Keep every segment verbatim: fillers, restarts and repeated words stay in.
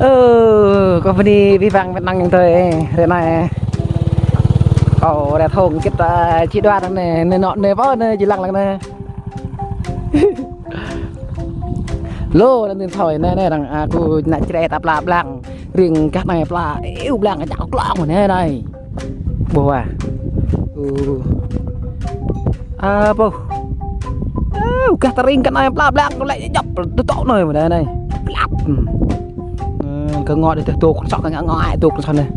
Ơ, kâo bơni abih bang mĕt wa ayŏng adơi, ră anai kâo ră thŏng kĭt, ơ, či dua anai, anai nŏ anai pơ anai či lăng lăng anai. Lu anŭn thâo anai, anai arăng, a, kâo nao čơđai ta pla blang, ring gah anai pla, iu blang kơ čak klong anai anai. Ƀuh ah. Ơ. A, ƀuh. Ơ, gah tơring kơ anai pla blang, tơlĕ djŏp, tơtŏ anai, anai, anai. Plap. Hmm. Ơ, kơ ngŏ dih tơh tŭk, sŏk kơ ngŏ ai tŭk sŏk anai.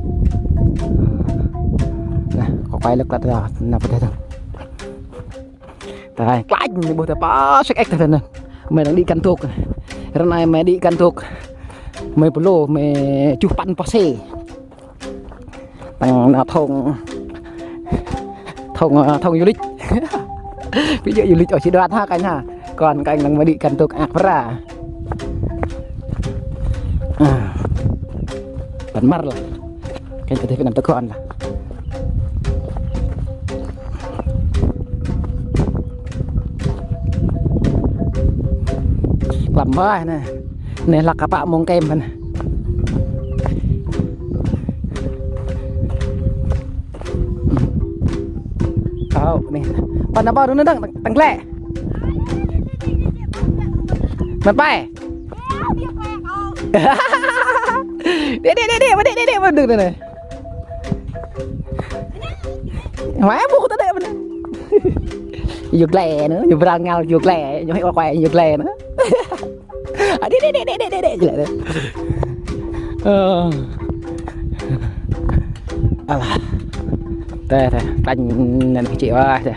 Anai, kâo quay lơ̆k lăt ra, anai pơdeh tơh. Tơlơi, klač, anai ƀuh tơpă, sek ek tơh anai. Mơi đang đĭ kăn tŭk. Ră anai mơi đĭ kăn tŭk. Mơi pơlô, mơi čuh păn pơsê. Tăng nao thŏng, thŏng, ơ, thŏng du lịch. Ví dụ du lịch ôh či dua ha kanh ha. Kŏn kanh năng mơi đĭ kăn tŭk ak pra. A. Păn mơ̆r lah. Kanh kơ tơh Việt Nam tơkŏn lah. Klăm ƀai anai. Anai hlăk kơ pă mông kem anai. Ơ, anai. Păn nao ƀơi anai dơ̆ng, tơ̆ng, tơ̆ng glĕ. Mơ̆n pai. Đĕ, đĕ, đĕ, đĕ, đĕ, đĕ, đĕ, đĕ, đĕ. Hoai ƀuh tơ đĕ mơ̆n. Yua glĕ anai, yua brang ngal yua glĕ, ñu hĭ wa quay yua glĕ anai. A, đĕ, đĕ, đĕ, đĕ, đĕ, đĕ, đĕ. Ơ. Alah. Tơh, tơh, tanh anŭn kơ čĭ wa tơh.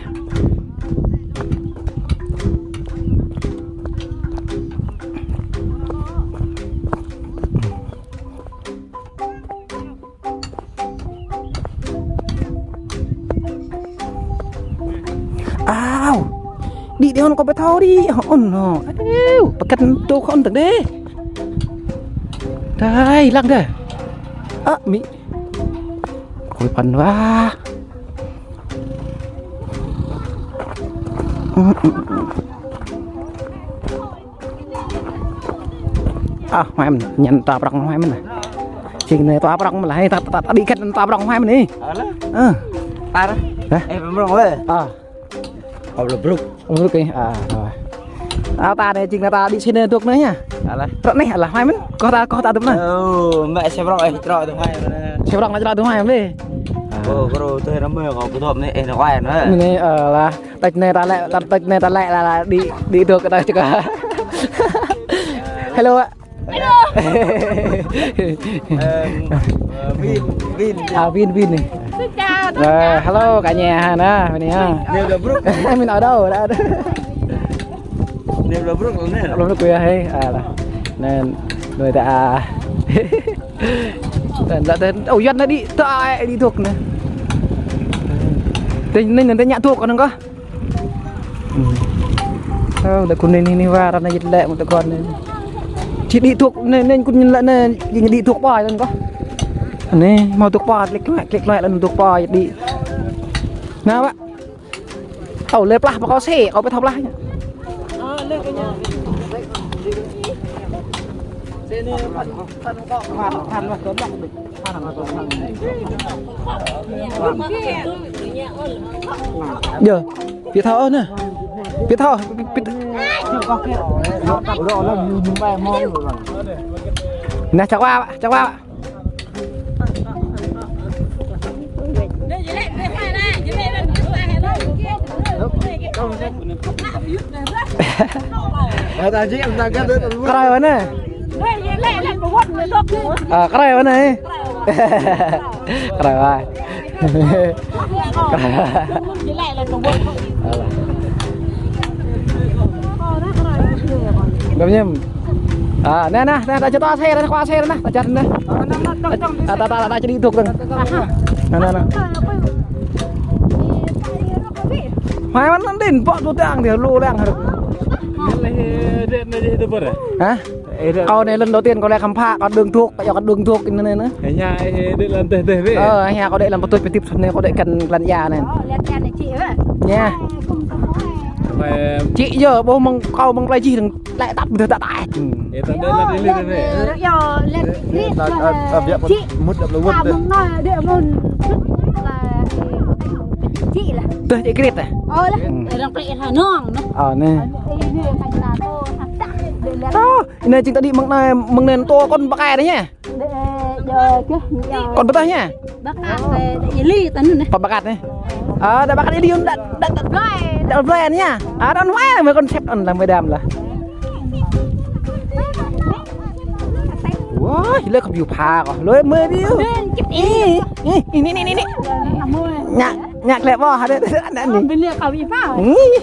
Ao. Đĭ đĭ hŏn kâo ƀu thâo đĭ hŏn nŏ. Ao, pơkŏn tŭk hŏn tơ̆ng đĕ. Tơlơi, lăng đĕ. Ơ, mĭ. Kâo păn wa. A, hoai mơ̆n, ñăn ta prŏng hoai mơ̆n. Jing anai ta prŏng mơ̆n lah, ta, ta, ta đĭ kăn ta prŏng hoai mơ̆n anai. Alah. Ơ. Tar. Hă? Eh, prŏng weh. A. Ơ, blŭk brŭk. Blŭk brŭk ih. A, ơ. A, ta anai jing anai ta đĭ sĭt anai tŭk anai yơh. Alah. Prŏng anai, alah, hoai mơ̆n. Kâo ta, kâo ta tŭk anai. Ơ, mă sa prŏng, eh, črŏk tŭk hoai mơ̆n. Sa prŏng anai črŏk tŭk hoai mơ̆n. A. Ơ, kâo tui răm mơ̆n, kâo pơtŏp anai, eh, anai hoai anai. Anai, alah. Tĕč anai ta lĕ, tĕč anai ta lĕ, la, la, đĭ, đĭ tŭk kơ ta čơkă. Hello. Hello. Em, ơ, Vin, Vin. A, Vin, Vin anai. Xin chào tất cả. Ơ, hello, cả nhà ha, anai, anai ha. Anai blŭk brŭk. Mĭn ơ đâo, đâo. Anai blŭk brŭk anai. Blŭk brŭk kơ yơh, hei. A, lah. Anai, anai ta, a. Anai, anai, anai, ơ, Yuan anai đĭ, ta, đĭ tŭk anai. Tĕ, anai, anai, anai ñă tŭk kơ anŭn kơ. Ơ, đa kŭn anai, anai, anai, wa, ră anai jit lĕ, mơ̆ tơkŏn anai. Či đĭ tŭk, anai, anai, kŭn ñăn lĕ, anai, či đĭ tŭk ƀai lŏn kơ. Anai, hmâo tŭk ƀai, klĭk klĕk, klĭk klĕk, lŏn tŭk ƀai, đĭ. Anai, wa. Ơ, lĕ plah, pă kâo sĕ, kâo ƀu thâo plah. Yơh, ƀu thâo anai. Ƀu thâo, ƀu, ƀu. Anai, čak wa, čak wa. Krơi wa anai. A, krơi wa anai. Krơi wa. Gơmñăm. A, anai, anai, anai, ta čơtô asơi, ta khua asơi, anai, ta čơt, anai. A, ta, ta, ta, ta čơđi tŭk, anai. Anai, anai, anai. Hoai mơ̆n anŭn đĭ, pŏk tŭ tang đĭ, lu lăng hơrơ̆k. Hă? Kâo anai lần đầu tiên kâo lĕ khám phá, kâo đơ̆ng tŭk, kâo yua kâo đơ̆ng tŭk anai anai. Ơ, hă, kâo đĕ lăm pơtŭč pơtip sơnai, kâo đĕ kăn lăn ia anai. Ơ, lăn ia anai čĭ, hă? Anai. Ơ, kŭm kâo mơ̆. Čĭ yơh, ƀuh mơ̆ng kâo mơ̆ng plơi jih, lĕ tăp, dah tăp, tăp. Ê, ta đuaĭ lăt Ili anai. Ơ, ơ, lăt Ili ta, ta, ta biă mŭt đăp lơwơ̆t ta dêh. Mơ̆ng anai đuaĭ mŭt. Lăt Ili ta čih lah. Tơ̆ čih krit ta? Ơ lah. Hmm. Arăng plĕ ha nong, nong. Ơ, anai. Ơ, anai, anai, anai, anai. Ơ, anai jing ta đĭ mơ̆ng anai, mơ̆ng anai tơ kŏn pơkai anai yơh. Kŏn pơtah ña? Bakat, ơ, Ili ta anŭn neh. Pơbakat neh. Ơ, đa bakat Ili anŭn đa, đa, đa, đa blai anai ña. Ơ, đa anŭn wai, mơi konsep anŭn lăm mơi đam lah. Wah, lĕ kơ biu pha kơ. Lơi mơi biu. Ih, ih, ih, anai, anai, anai, anai. Ñă, ñă klep wah, ada, ada, ada anai. Bơni kơ biu pha. Ih.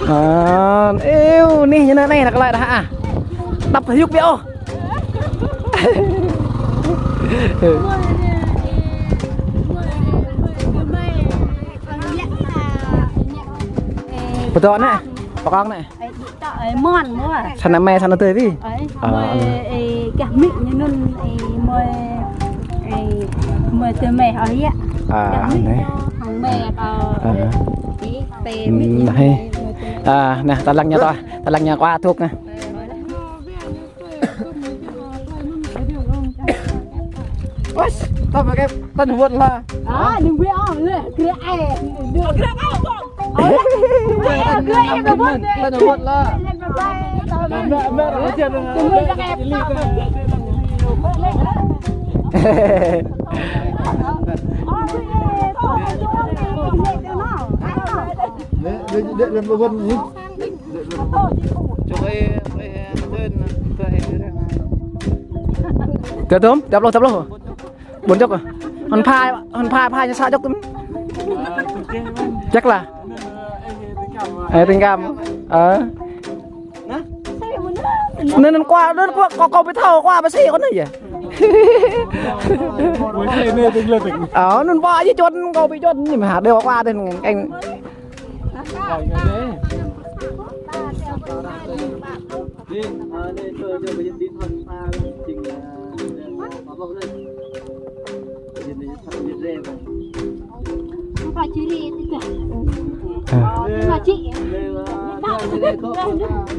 Ơ, ơ, anai, ñu anai, anai, anai, kơ lăi đah, ah. Tăp hyŭk biă ôh. Pơdŏ anai, pơkŏng anai. Ơ, ih ta, ơ, mon, mon. Sa ană mơi, sa ană tơi ƀi? Ơ, ơ, mơi, ơ, gah mĭ ñu anŭn, ơ, mơi, ơ, mơi tơi mơi, ơ, yă. Ơ, gah mĭ anai. Ñu, hăng mơi, ơ, ơ, ơ, ih, tơi mĭ ñu, hmm, anai. Mơi, mơi tơi mơi. Ơ, anai, ta lăng ñu ta, ta lăng ñu kơ wa thuk anai. Ơ, ơ. Ôh, ta pơkĕ, ta ñu wơ̆t lah. Ơ, ñu wơ̆t ôh, lĕ, grek ai. Grek ai, ôh. Ơ, grek ai, ôh, ta ñu wơ̆t lah. Lĕ, lĕ, lĕ, lĕ, lĕ, lĕ. Tơ tôm, dăp lôh, dăp lôh. Ƀôn djŏk ah. Hơnŭn pha, hơnŭn pha, pha ñu sa djŏk tôm. Djŏk lah. Ơ, tring kam. Ơ. Anŭn, anŭn kua, anŭn kua, kâo, kâo ƀu thâo kua pơsĭ kơ anai yơh. Ơ, anŭn pha ñu čuăn, kâo ƀu čuăn, ñu mă hă, đeo kua tơ̆, keng.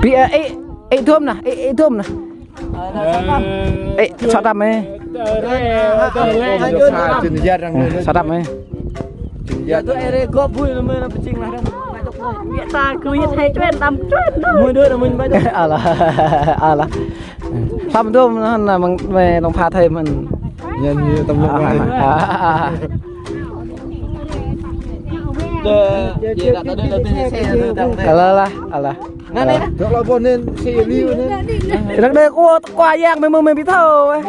Pi, ơ, ê, ê, dôm nă, ê, ê, dôm nă. Ê, sat tăm ê. Sat tăm ê. Alah, alah. Tăm dôm nă, mơi, mơi nong pha thơi mơ̆n. Alah, alah, alah. Anai, anai, anai. Dŏ la ƀôh anai, si liu anai. Răng đe kua, kua yang mơi mơi ƀu thâo ôh.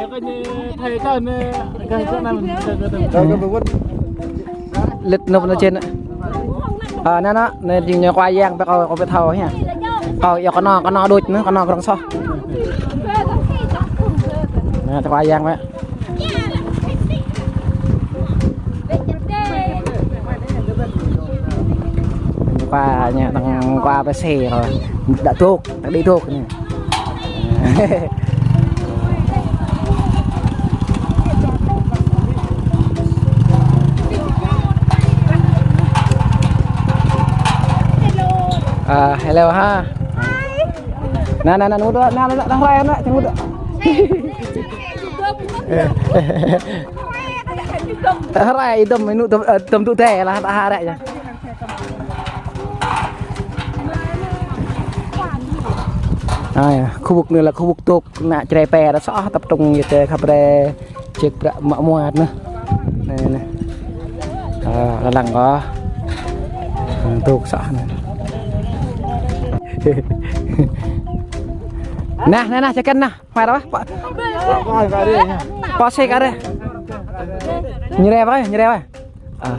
Lĕ nŭp nă čen. Ơ, anai, anai, anai jing ñu kua yang, ƀĕ kâo, kâo ƀu thâo hă. Kâo yua kơnơ̆ng, kơnơ̆ng đôč anai, kơnơ̆ng kơnơ̆ng soh. Anai, kua yang ƀĕ. Kua ñu, tơ̆ng kua pơsĭ kơ. Đa dŏ, tơ̆ng đĭ dŏ anai. Ơ, hello ha. Anai, anai, anai, ñu dŏ, anai, anai, anai, anai, anai, ñu dŏ. Hrơi dŏm, ñu dŏm, ơ, dŏm tŭ tê lah, ta ha rĕ yơh. Ơ, yơh, khu vực anai lah khu vực dŏ, ană Jrai pĕ ră soh, tơpă tơ̆ng yơh tê khăp rĕ, ček prăk mă muat anai. Anai, anai. Ơ, lăng kơ. Dŏ soh anai. Anai, anai, anai, čơkăn anai. Hmai ră wah, pă. Pă sĕ kơ rĕ. Ñu rĕ wah, ñu rĕ wah. Ơ.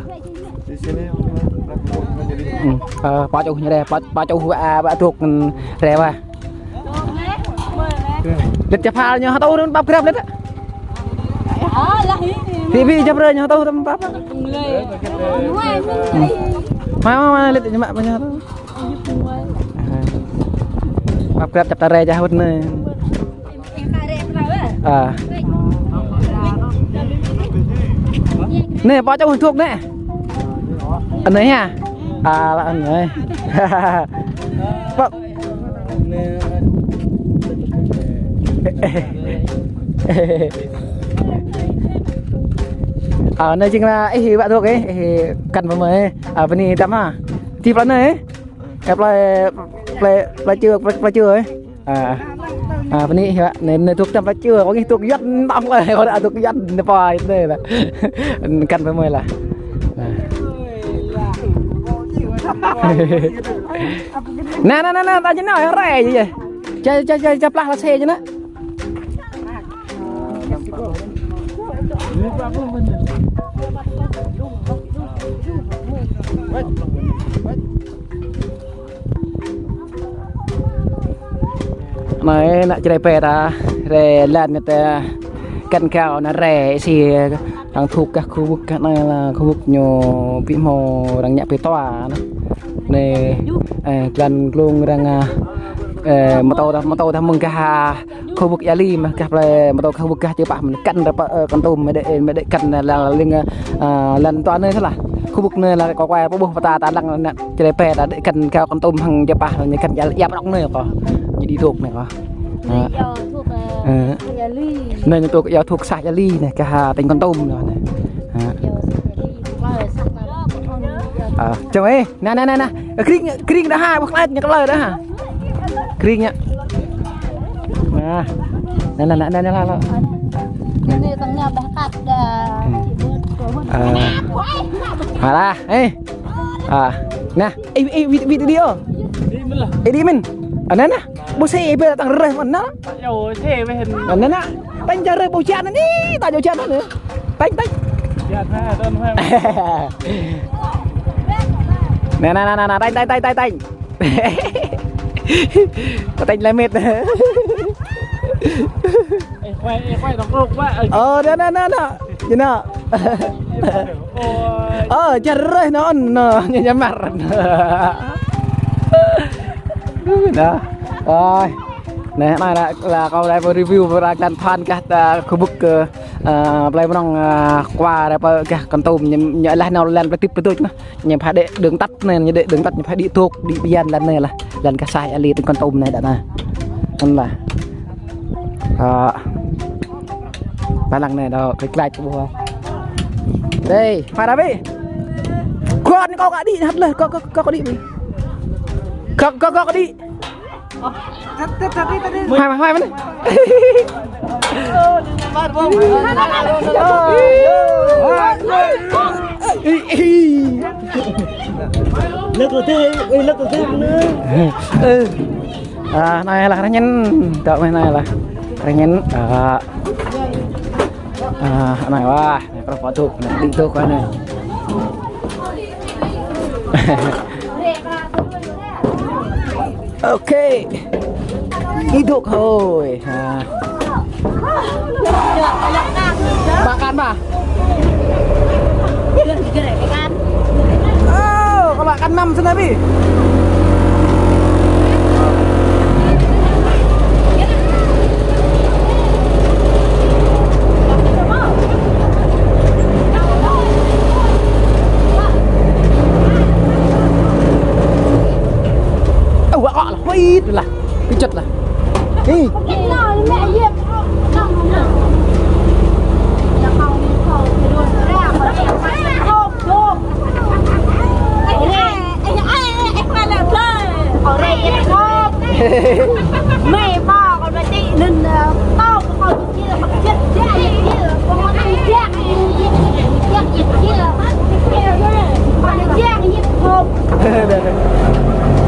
Ơ, pă čuh ñu rĕ, pă, pă čuh, ơ, pă dŏ rĕ wah. Lĕ čă phal ñu hơtô anŭn pap grab lĕ. Ti bi čă brơi ñu hơtô tơm pap. Hmai, hmai, hmai, lĕ ñu mă ñu hơtô. Pap grab čăp ta rĕ jah wơ̆t anai. Ơ. Anai, pă čuh dŏ anai. Anai hă? Ơ, lah anai. Pă, Ơ, anai jing lah, ih, bă dŏ, ih, ih, kăn pơmơi, ơ, bơni tăm ha. Či plơi anai, ih. Ơ, plơi, plơi, plơi Čư̆, plơi, plơi Čư̆, ih. Ơ. Ơ, bơni, ih, bă, anai, anai dŏ tăm plơi Čư̆, kâo ngih dŏ Yuăn, tăm plơi, kâo dŏ dŏ Yuăn, anai pơ anai lah. Kăn pơmơi lah. Anai. Anai, anai, anai, anai, ta jing anai, rai jing. Ča, ča, ča, ča plah lah xe jing anai. Anai, anai čơđai pĕ ta, rai lăn anai ta, kăn kâo anai rai si, arăng thŭk gah khu vực gah anai lah khu vực ñu ƀu hmâo arăng ngă pơtô anai. Anai, ơ, lăn glông arăng, ơ, ơ, mơtô ta, mơtô ta mơ̆ng gah, ơ, khu vực Ia Li mơ̆n gah plơi mơtô khu vực gah Čư̆ Pah mơ̆n kăn ră pơ, ơ, Kon Tum mơ̆n đĕ, mơ̆n đĕ kăn lăng lăng, ơ, lăn tŏ anai sĭt lah. Khu vực anai lah kâo kuai pơƀuh pơtă ta lăng anai čơđai pĕ ta đĕ kăn gah Kon Tum hăng Čư̆ Pah anai kăn ia, ia prŏng anai kâo. Jadi dŏ anai kâo. Ơ. Ơ. Anai ñu dŏ ia thŭk sah Ia Li anai gah tỉnh Kon Tum anai. Ơ. Ơ, čang ih. Anai, anai, anai, anai. Ơ, kring, kring đah ha, ƀuh klai ñu klai đah ha. Kring ñu. Anai. Anai, anai, anai, anai, anai. Anai tơngan ƀah kăt đah. Ơ. Malah, ơ. Ơ. Anai, ơ, ơ, ơ, video. Ơ, đi mĭn. Anai, anai. Ƀu sĭ, ƀu tơ̆ng rơh mơ̆n anai. Anai, anai. Tơ̆ng čar rơh ƀu čan anai, ta jao čan anai. Tơ̆ng, tơ̆ng. Anai, anai, anai, anai, tơ̆ng, tơ̆ng, tơ̆ng, tơ̆ng, tơ̆ng. Tơ̆ng lĕ mĭt. Ơ, anai, anai, anai, anai. Jing anai. Ơ, čar rơh anŭn, anŭn, ñu čang mơar. Anai. Ơi. Anai, anai lah, lah kâo đa review pơrơđah than gah ta khu vực, ơ, ơ, plơi mơnong, ơ, kuar pơ gah Kon Tum, ñu, ñu lah nao lăn plơi tip pơdôč anai. Ñu pha đĕ đường tắt anai, ñu đĕ đường tắt, ñu pha đĭ dŏ, đĭ bơyan lăn anai lah. Lăn gah sah Ia Li tỉnh Kon Tum anai đah anai. Anŭn lah. Ơ. Ta lăng anai đah, klik like kơ ƀuh. Đây, pha đah ƀĕ. Kâo, kâo kơ đĭ, hăt leh, kâo, kâo, kâo kơ đĭ ƀĕ. Kâo, kâo, kâo kơ đĭ. Hoai mă, hoai mă anai. Ih, ih. Lăk lăk tê, ih, lăk lăk tê anai. Ơ. Ơ, anai lah rơñen. Dŏ mơ̆ anai lah. Rơñen. Ơ. Ơ, anai wah. Anai kơ pơtŭ, anai đĭ dŏ kơ anai. Ok. Đĭ dŏ hơi. Ha. Makan, Bah? Ơ, kơ makan năm sơnai ƀĭ. Ơ, wă kŏ lah, huĭ lah, pơčăt lah. Ih.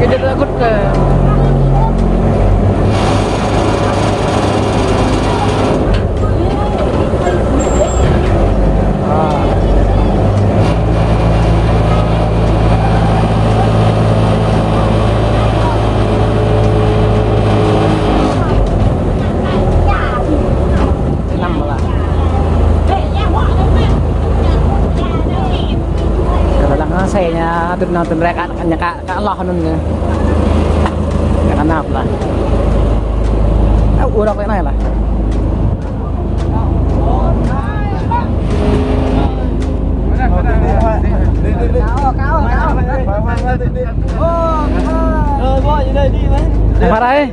Cái đợt là gút, ờ. Năm là. Kalau lang xe ñu, tŭn ñu tŭn rek, ñu kă, kă loh anŭn ñu. Kă năp lah. Ơ, ur rŏk lĕ anai lah. Mă rai.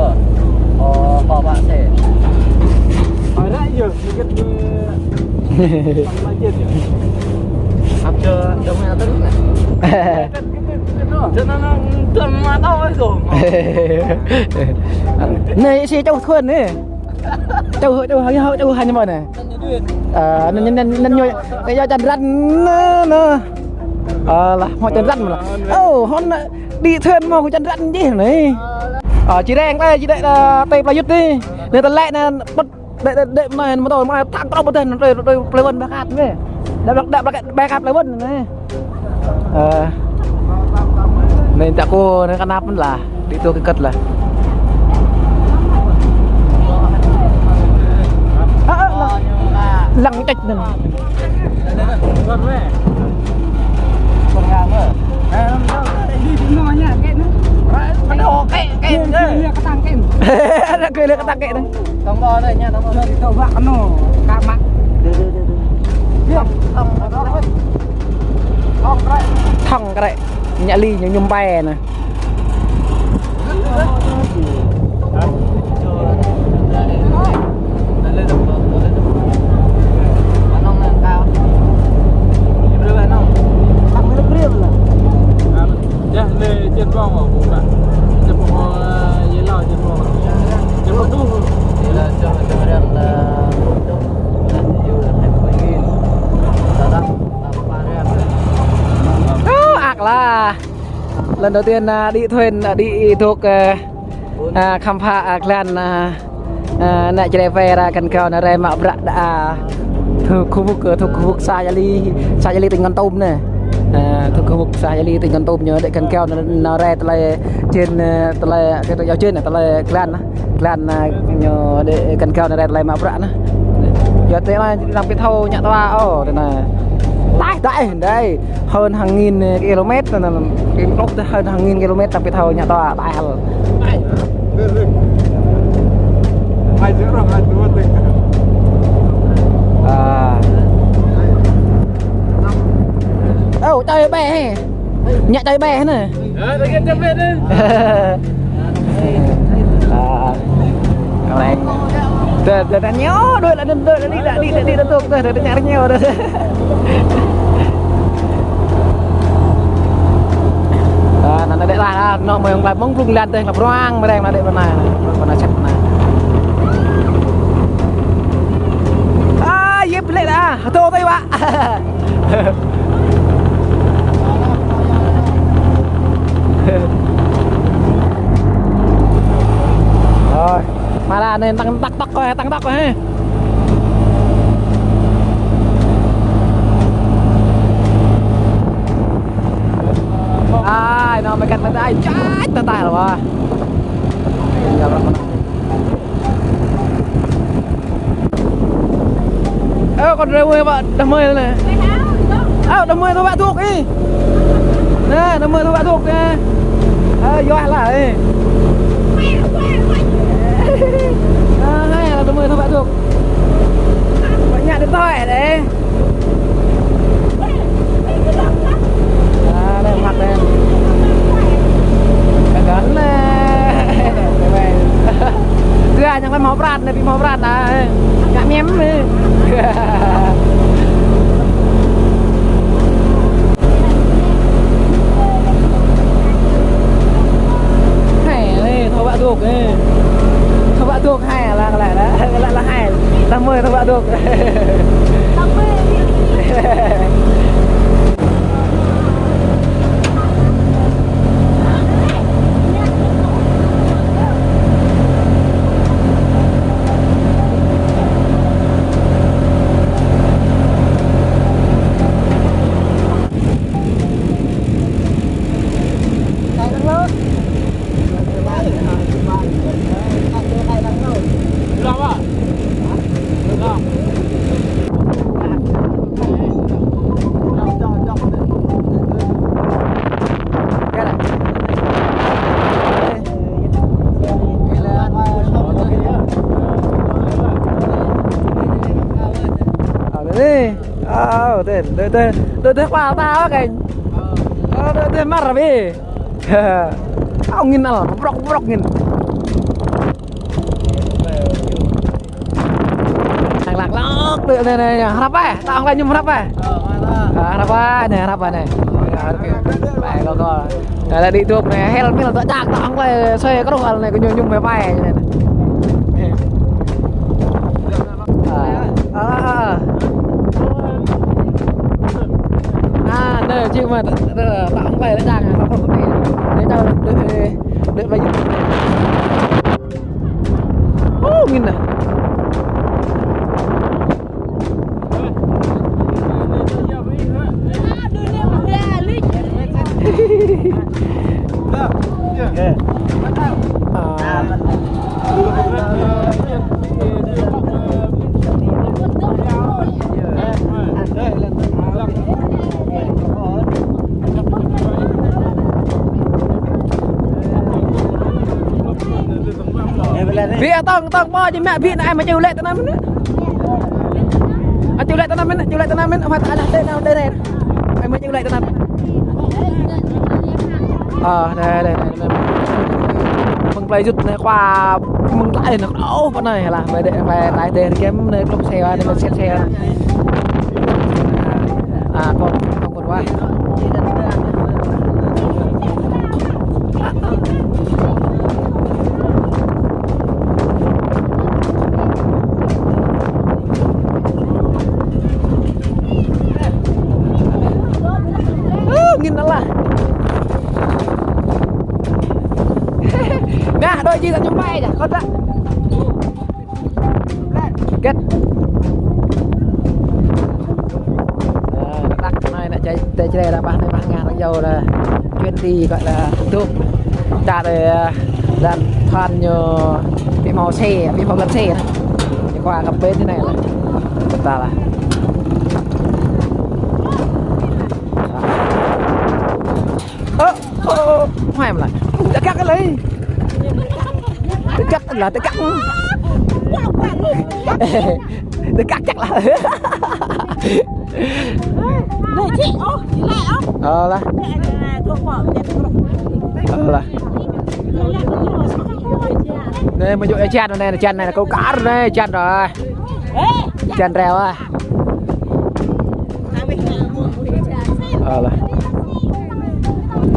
Ơ. Ơ, kơ bă sĕ. Ơ, ră yơh, mơ̆ng kơ. Hăp čơ, čơ mă tơ̆ nă. Čơ nă, nă, tơ̆ mă tao ai dong. Nai, si čâu thuần nè. Čâu, čâu, hăng, hăng, čâu hăng mơ̆n nè. Ơ, năn, năn, năn, năn ñu, năn ñu čăn răn, nă, nă. Ơ, lah, hmâo čăn răn mơ̆n lah. Ơ, hŏn, đĭ thuần hmâo kơ čăn răn jih nè. Ơ, či reng tơi, či đĕ, ơ, tơi plơi yŭt nè. Nè tơlơi nè, pơ̆t, đĕ, đĕ, đĕ, mơ̆n, mơ̆n, mơ̆n, thang krŏp pơteh, nă, tơi, tơi plơi wăn ƀă kăt nè. Đăp, đăp, đăp, ƀă kăt plơi wăn nè. Ơ. Nê ta kơ nê kơnăp mơ̆n lah, đĭ tŏ kơ kơ̆t lah. Ơ, ơ, lăng. Lăng čĕč nê. Ră kơ lĕ kơtang kĕ nê. Tong bơ anai, ña tong bơ. Tong bơ kơnô, kar mă. Thŏng krĕ. Ñă li ñu ñum pai nă. Dah lê trên bông ở bố bạn. Trên bông, ơ, yê lo trên bông. Trên bông tu. Yê lo cho, cho rem ta. Ơ, ak lah. Lần đầu tiên, à, đi thuyền, à, đi thuộc, à, à, khám phá, à, glan, à, à, nă čơđai phe ra kăn kâo nă rai mă bruă đa, à, thuộc khu vực, à, thuộc khu vực xã Gia Ly, xã Gia Ly tỉnh Kon Tum nè. À, thuộc khu vực xã Gia Ly tỉnh Kon Tum ñu đĕ kăn kâo nă, nă rai tơlơi trên, à, tơlơi, kơ tơlơi trên nè, tơlơi glan nă. Glan, à, ñu đĕ kăn kâo nă rai tơlơi mă bruă nă. Yua tơ nă, lăng pĭ thâo ñă tơwa, ơ, tơ nă. Taih, taih, đơi. Hơn hàng nghìn km, nă, nă, km, hơn hàng nghìn km lăng pĭ thâo ñă tơwa, taih hăl. À. Ơ, čơi ƀe hă? Ñă čơi ƀe hă nă? Ơ, lagi čơi ƀe nă. À, kơ anai. Tơ, tơ, tơ, ñu, đuaĭ lah, đuaĭ lah, đĭ, đĭ, đĭ, đĭ, tơ̆, tơ̆, tơ̆, tơ̆, ñă rơñeo, tơ̆. À, nă, nă, đĕ lah, nă, mơ̆ng, mơ̆ng, mơ̆ng, plung lan tơ̆, nă, bruă, mơreng, nă, đĕ, pơ anai, pơ anai, sĕt, pơ anai. À, yep, lĕ lah, tơ̆, tơ̆, wă. Rồi, mă ra anai tăng tăk tăk kơ, tăng tăk kơ hă. Čač, tơtai lah, wah. Ơ, kâo đuaĭ mơ̆, pă, đah mơi anai. Ơ, đah mơi tơpă dŏ ih. Anai, đah mơi tơpă dŏ anai. Ơ, yua lah ih. Ơ, hai lah đah mơi tơpă dŏ. Pơñă điện thoại anai. Ơ, anai, mă anai. Gơ̆n anai. Tui anai, ñu hmâo pran anai, ƀu hmâo pran anai. Ngă mem anai. Hai anai, tơpă dŏ anai. Tơpă dŏ hai lah, lah, lah, lah, lah hai. Đah mơi tơpă dŏ. Ơ, anai. Ơ, tơl, tơl, tơl, tơl, tơl, khua ta keng. Ơ, tơl, tơl, mar ƀĕ. Ơ, angin al, brŏk, brŏk angin. Đang lăk lăk, tơl, anai, anai, anai. Hrăp ƀĕ, ta ong lăi ñu hrăp ƀĕ. Ơ, hrăp ƀĕ, anai, hrăp ƀĕ, anai. Ƀĕ, kâo, kâo. Anai, anai, đi dŏ anai, hel mil dŏ čak, ta ong lăi, soi kơruh al anai, kơ ñu, ñu mơ̆ ƀĕ, anai. Ơ, ơ, ơ. Anai, anai, či mă, ta, ta, ta ong lăi, ta čang, ta ong lăi, ta ong lăi, ta ong lăi. Ơ, angin anai. Ƀiă tong, tong, pô, či mă ƀiă anai, mă ču lĕ tơnăm anai. Ơ, ču lĕ tơnăm anai, ču lĕ tơnăm anai, mă ta lah tơnăm, tơnăm. Ơ, mă ču lĕ tơnăm. Ơ, anai, anai, anai, anai. Mơ̆ng plơi Yut anai khua, mơ̆ng tơlơi anai, ơ, pơ anai lah, mơi đĕ, mơi tơlơi đĕ, kem anai, klŏk xe wa, anai, mơi siap xe wa. Ơ, kâo, kâo, kâo, wa. Ơ, angin alah. Nah, đôi či ta ñum pai dah, kâo dah. Gĕt. Ơ, đăk anai nă, čai, tơlơi čơđai dah, ƀah anai, ƀah ngă arăng yua dah. Chuyến đi gọi là dŏ. Čă dah, ơ, lăn than ñu ƀu hmâo xe, ƀu hmâo lăn xe dah. Ñu khua kơ pơ anai lah. Tơdah lah. Ơ, ơ, ơ, hoai mă lah. Tơkăk lah. Tơkăk lah, tơkăk. Tơkăk čăk lah. Ơ lah. Ơ lah. Anai, mă yua čan anai, čan anai, kâo kar anai, čan dah. Čan reo ah. Ơ lah.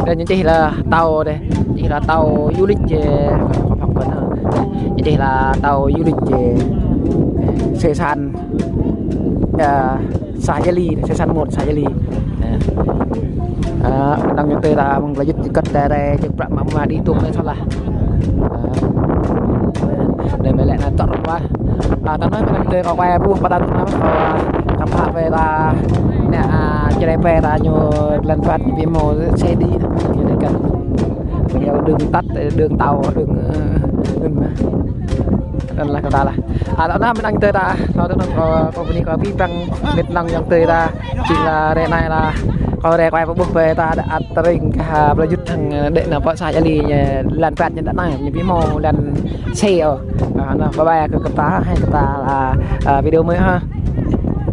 Dah ñu čih lah tàu dah. Čih lah tàu du lịch, ơ, ñu čih lah tàu du lịch, ơ, xe san, ơ, Sa Yali, xe san một Sa Yali. Ơ. Ơ, đang ñu tơi ta mơ̆ng plơi Yut či kơ̆t dah rai, či prăk mă mă đi tŭm anai soh lah. Ơ. Anai mơi lĕ anai tŏk wa. Ơ, ta anai mơi lĕ tơi kâo wai ƀuh pơ ta tŭm anai, kâo, ơ, kâo pha wai ta, anai, ơ, čơđai pơ ta ñu lăn ƀat ñu ƀu hmâo xe đi. Ñu đĕ kăn. Ñu dơ̆ng tăt, dơ̆ng tao, dơ̆ng, ơ, dơ̆ng, dơ̆ng lah kơ ta lah. A, tơdah mơ̆ng anai tơ ta, tơdah tơnăng kơ, kơ bơni kơ abih bang mĕt wa ayŏng adơi ta, jing lah ră anai lah, kâo ră kơ ai pơƀuh pơ ta ăt tơring kơ, a, pơlajut hăng, ơ, đĕ nao pơ sa jali ñu, lăn păt ñu đa nao, ñu ƀu hmâo lăn xe ôh. A, nao, bye bye kơ, kơ ta, hai kơ ta lah, a, video mơ̆ng ha.